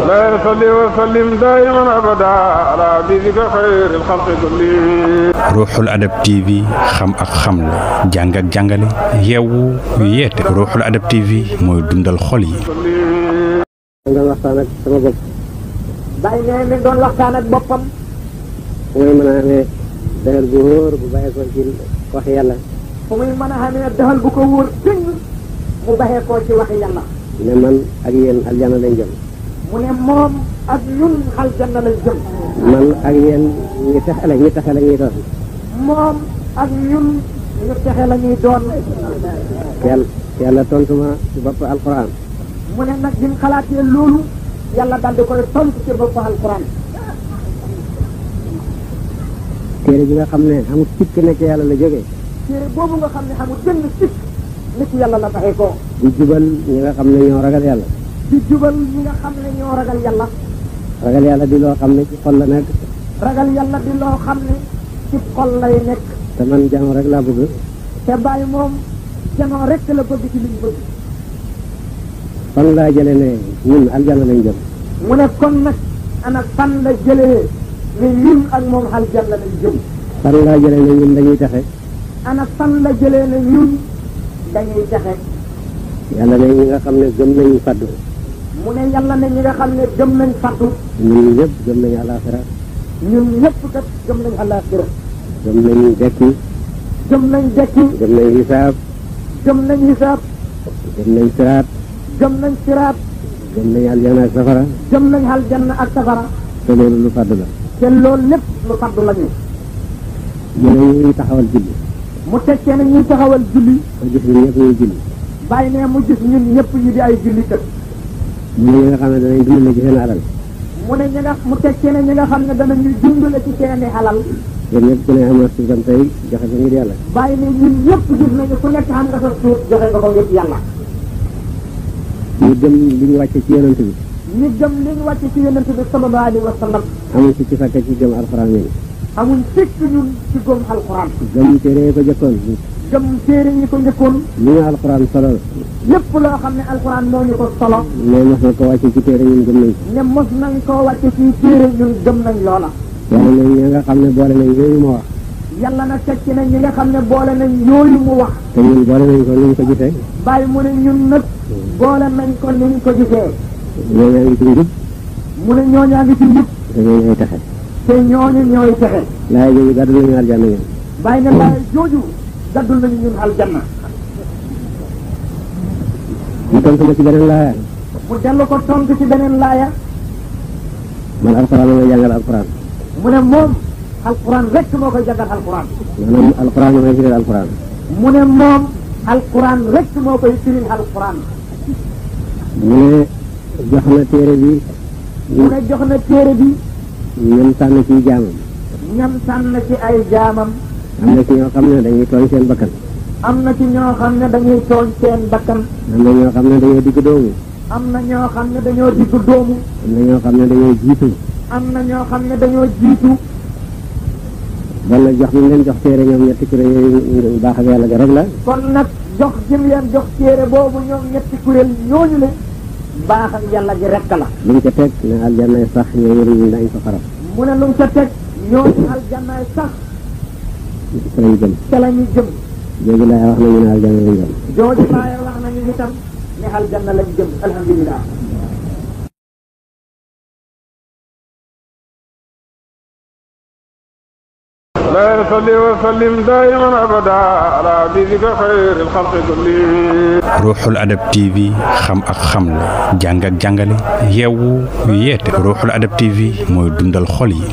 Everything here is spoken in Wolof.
لا يصلي وسلم دائما ابدا على حبيبك خير الخلق كلهم. Ruuxul Adab TV xam ak xam la jàng ak jàngale yeewu yeete. Ruuxul Adab TV mooy dundal xol yi. doon waxtaan ak sama bopp. bàyyi nee mi doon waxtaan ak boppam. fu muy mën a amee dëxal bu wóor bu bàyyi ko ci waxi yàlla. fu muy mën a amee dëxal bu ko wóor tëng mu bàyyee koo ci waxi yàlla. ne man ak yéen aljana lañ jëm. mu ne moom ak ñun aljanna lañ jëm. man ak yéen ñi texe la ñuy doon. moom ak ñun ñu texe la ñuy doon. yàlla tontu ma ci bopp alquran. mu ne nag bi mu xalaatee loolu yàlla daal di koy tontu ci bopp alquran. téere bi nga xam ne amul sikk ne ci yàlla la jógee. téere boobu nga xam ne amul benn sikk ne ci yàlla la baxee ko. di jubal ñi nga xam ne ñoo ragal yàlla. di jubal ñi nga xam ne ñoo ragal yàlla. ragal yàlla di loo xam ne ci xol la nekk. ragal yàlla di loo xam ne ci xol lay nekk. te man jàmm rek laa bëgg. te bàyyi moom janoo rek la bëgg ci liñ bëgg. fan laa jëlee ne ñun aljana lañ jëm. mu ne kon nag ana fan la jëlee ne ñun ak moom aljanna lañ jëm. fan laa jëlee ne ñun dañuy taxe. ana fan la jëlee ne ñun dañuy taxe. yàlla ne ñi nga xam ne gëm nañu faddu. mu ne yàlla ne ñi nga xam ne gëm nañ faddu. ñun ñëpp gëm nañu alaxira. ñun ñëpp kat gëm nañ alaxira. gëm nañu dekki. gëm nañ dekki. gëm nañ hisaab. gëm nañ hisaab. gëm nañ siraat. gëm nañ siraat. gëm nañ aljanna ak safara. gëm nañ aljanna ak safara. te loolu lu faddu la. te loolu lépp lu faddu la ñu. ñu ne ñuy taxawal julli. mu tekkee ne ñuy taxawal julli. ma gis ñun ñëpp ñuy julli. bàyyi ne mu gis ñun ñëpp ñu di ay julli kat. mu ne ñi nga xam ne danañ dundale ci seen alal. mu ne mu tekkee ne ñi nga xam ne danañuy dundale ci seeni alal. yéen ñëpp ku ne am na suufam tey joxe ko ngir yàlla. bàyyi ne ñun ñëpp gis nañu ku nekk xam nga sa suuf joxe nga ko ngir yàlla. ñu gëm li ñu wàcce ci yonent bi. ñu gëm li ñu wàcce ci yonent bi sallallahu alayhi wa sallam. amul ci fàtte ci gëm alxuraan yi. amul sikk ñun ci gëm alxuraan. gëm téere yi ko jëkkoon. gëm téere yi ko njëkkoon. li ñu alxuraan solo. lépp loo xam ne alxuraan moo ñu ko solo. ne mos na ko wàcce ci téere ñun gëm nañ. ne mos nañ koo wàcce ci téere ñun gëm nañ loola. yàlla ne ñi nga xam ne boole nañ yooyu ma wax. yàlla na tekki ne ñi nga xam ne boole nañ yooyu mu wax. te ñun boole nañ ko ni ñu ko gisee. bàyyi mu ne ñun nag boole nañ ko ni ñu ko gisee. ñooñaa ngi ci njub. mu ne ñooñaa ngi ci njub. te ñooñu ay texe. te ñooñu ñooy texe. laay jooju gàddu nañu aljanna ñun. bàyyi ne laay jooju gaddul nañu ñun aljanna. mu tontu ma ci beneen laaya. mu dellu ko tontu ci beneen laaya. man alxuraan mooy jàngal alxuraan. mu ne moom alxuraan rek moo koy jàngal alxuraan. maanaam alxuraan mooy firil alxuraan. mu ne moom alxuraan rek moo koy firil alxuraan. mu ne jox na téere bi. mu ne jox na téere bi. ñam tànn ci jaamam. ñam tànn ci ay jaamam. am na ci ñoo xam ne dañuy tooñ seen bakkan. am na ci ñoo xam ne dañuy tooñ seen bakkan. am na ñoo xam ne dañoo digg doomu. am na ñoo xam ne dañoo diggu doomu. am na ñoo xam ne dañoo jiitu. am na ñoo xam ne dañoo jiitu. wala jox ñu leen jox téere ñoom ñetti kuréel yooyu baax ak yàlla ga rek la. kon nag jox jëm leen jox téere boobu ñoom ñetti kuréel ñooñu le baax ak yàlla gi rek la. lu mu ca teg ne aljanna sax ñooñu dañ ko xarab. mu ne lu mu ca teg ñooñu aljannaay sax. ca lañ jëm. ca la ñu jëm. jooju laay wax nañu ne aljanna lañ jëm. jooju laay wax nañu itam ne aljanna lañ jëm alhamdulilah. لا يصلي وسلم دائما ابدا على حبيبك خير الخلق كلهم. Ruuxul Adab TV xam ak xam la jàng ak jàngale yeewu yeete. Ruuxul Adab TV mooy dundal xol yi.